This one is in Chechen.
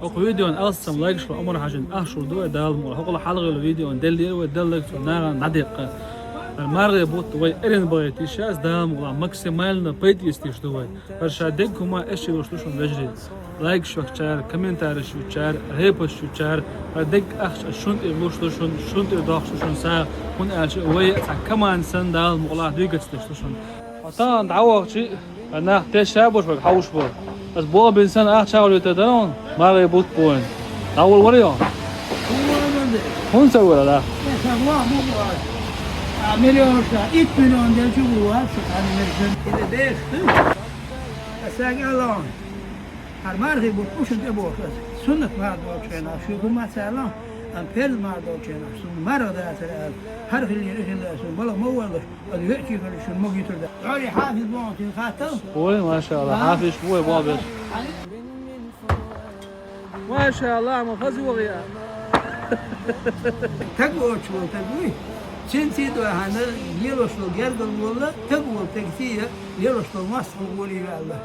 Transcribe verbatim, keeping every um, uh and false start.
Оха видеон алсам лайкаш ва Омар-Хьажин ахчур ду вай Дала мукъалахь. Хьокъал хьалхагӀа видеон деллера вай, деллаг цо нагӀан дӀадеккха. Ар маргӀе бутт вай эрен багӀе тийшаз Дала мукъалахь максимально пайда эца тийш ду вай. Ар ша дег хӀума эшчи луш ду шун вежарий. Лайкаш вахчар, комментариш вучар, репост вучар, ар дег ахча шун тӀе луш ду шун, шун тӀе дохш ду шун сагӀа, хӀун аьлча вай цхьа команда сан Дала мукъалахь дуйгац деш ду шун. Атан дӀавахчи, нах теш шабуш ваг хьауш бу. Ас бо бин сан ах чагӀлуьйтар дар он, маргӀе бутт бу вайн. ДӀавул вара йо? ХӀун ца вара, да? Миллион ша, ит миллион дел чу ву вац, ан миллион. Или беш, ты? Ас саг алон. Ар маргӀе бутт бу шун тӀе бохаш. Суннат мар долчу хенахь, шу хӀума ца алон, ан перз мар долчу хенахь, сун маргӀа дацара аьлла. ХӀара хилира, хилла сун, бала ма валлаш. Ой, машаАллахӀ, хьафиз бу вай, боху берш. МашаАллахӀ, ма хаза вогӀу я. Таг воцуш волу таг вуй. Цуьнций а дуьхьал лелош долу гергал волла, таг волу тагций а лелош долу мостагӀ волий ваьлла.